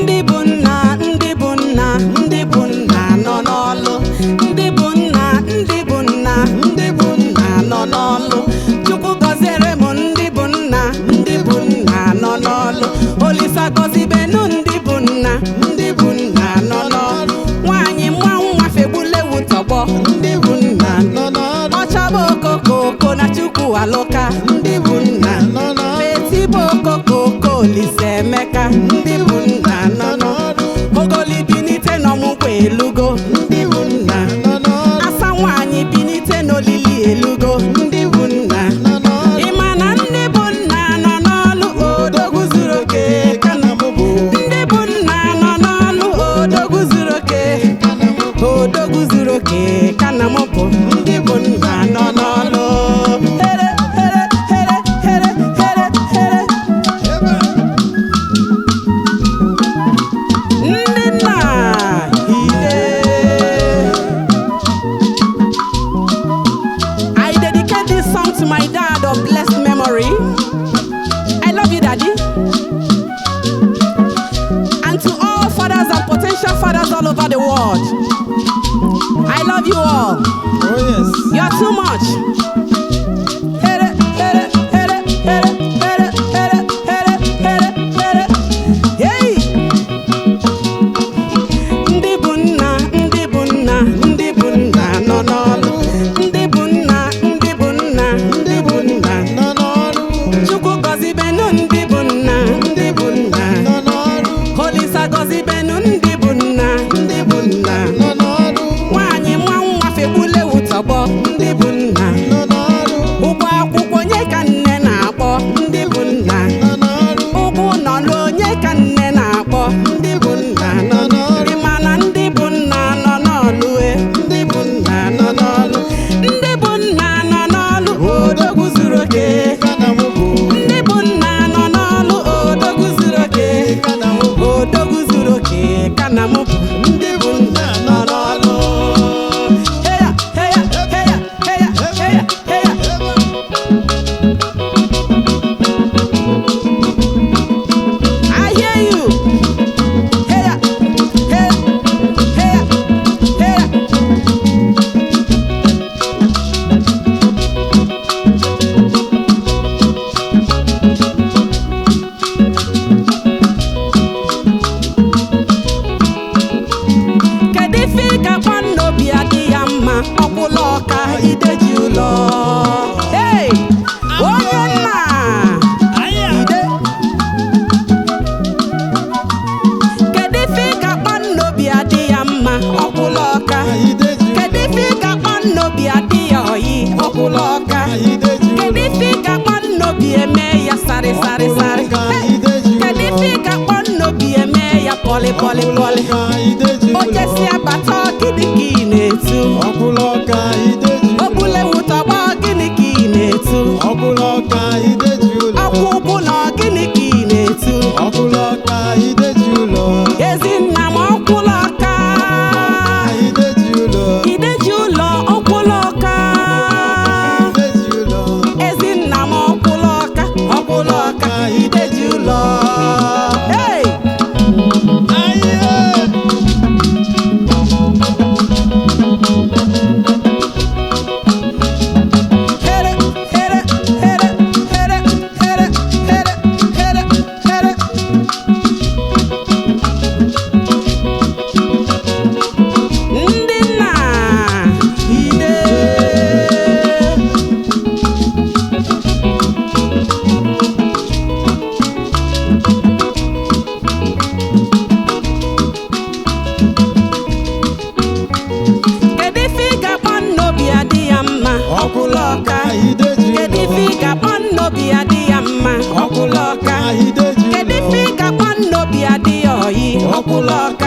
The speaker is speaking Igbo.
Ndị bụ nna, ndị bụ nna, ndị bụ nna nọ n'ọlụ. Ndị bụ nna, ndị bụ nna, ndị bụ nna nọ n'ọlụ. Chukwu gọziere m ndị bụ nna, ndị bụ nna nọ n'ọlụ. Olisa gọzibenu ndị bụ nna, ndị bụ nna nọ n'ọlụ. Nwaanyị nwa nwa fegbulewu tọgbọ, ndị bụ nna Nọ n'ọrụ. Ọchaba okokoko na Chukwu alụka, ndị bụ nna Nọ n'ọrụ. Fetibe okokoko Olise Emeka, ndị bụ nna nọ n'ọrụ. Ogoli binite n'ọmụkwa elugo, ndị bụ nna. Nọ n'ọrụ. Asa nwaanyị binite n'olili elugo, ndị bụ nna. Nọ n'ọrụ. Ị ma na ndị bụ nna nọ n'ọlụ, odogwu zuru oke Ka na mụ bụ. Ndị bụ nna nọ n'ọlụ, odogwu zuru oke. Ka na mụ bụ. Odogwu zuru oke ka na mụ bụ, ndị bụ nna nọ n'ọlụ. Here, here, here, here, here, here. Ebe. Ndị nna ide. I dedicate this song to my dad of blessed memory. I love you, Daddy. And to all fathers and potential fathers all over the world. I love you all. Oh yes. You're too much. Here, here, here, here, here, here, here, here, here. Hey! Ndị bụ nna, ndị bụ nna, ndị bụ nna nọ n'ọlụ. Ndị bụ nna, ndị bụ nna, ndị bụ nna. Nọ n'ọrụ. Chukwu gọzibenu ndị bụ nna, ndị bụ nna. Nọ n'ọrụ. Olisa gọzibenu ndị bụ nna, ndị bụ nna. Nọ n'ọrụ. Nwaanyị nwa nwa fegbulewu tọgbọ, ndị bụ nna. Nọ n'ọrụ. Ụgwọ akwụkwọ onye ka nne na-akpọ, ndị bụ nna. Nọ n'ọrụ. Ụgwọ ụlọ onye ka nne na-akpọ, ndị bụ nna. Nọ n'ọrụ. Ị ma na ndị bụ nna nọ n'ọlụ e, ndị bụ nna nọ n'ọlụ. Ndị bụ nna nọ n'ọlụ, odogwu zuru oke. Ka na mụ bụ. Ndị bụ nna nọ n'ọlụ, odogwu zuru oke. Ka na mụ bụ. Odogwu zuru oke ka na mụ bụ, ndị bụ nna nọ n'ọlụ. Heya, heya, heya, heya, heya, heya. Ebe. I hear you. Heya, heya, heya, heya. Kedu ife ị ga-agwa nna obi adị ya mma ọkwụla ọka ideji ụlọ? Hey! Onye nna ide. Kedu ife ị ga-akpọ nna obi adị ya mma ọkwụla ọka? Ideji. Kedu ife ị ga-akpọ nna obi adị ya oyi ọkwụla ọka? Ideji. Kedu ife ị ga-akpọ nna obi eme ya sarị sarị sarị? Hey! Kedu ife ị ga-akpọ nna obi eme ya pọlị pọlị pọlị? Ideji. Oche si abata, gịnị ka ị na-etu? Ọkwụlụ ọka ideji. Obulewu tọgbọ, gịnị ka ị na-etu? Ọkwụlụ ọka ideji ụlọ. Ọkwụ ụkwụ na gịnị ka ị na-etu? Ọkwụlụ ọka ideji ụlọ. Ezinna m, ọkwụla ọka. Ideji ụlọ. Ideji ụlọ, ọkwụla ọka. Ideji ụlọ. Ezinna m, ọkwụla ọka, ọkwụla ọka, ideji ụlọ. Hey! Aye. Here, here, here, here, here, here, here, here. Ndị nna ide. Kedu ife ị ga-akpọ nna obi adị ya mma ọkwụla ọka? Ideji Kedu ife ị ga-akpọ nna obi adị ya mma ọkwụla ọka? Ideji Kedu ife ị ga-akpọ nna obi adị ya oyi ọkwụla ọka?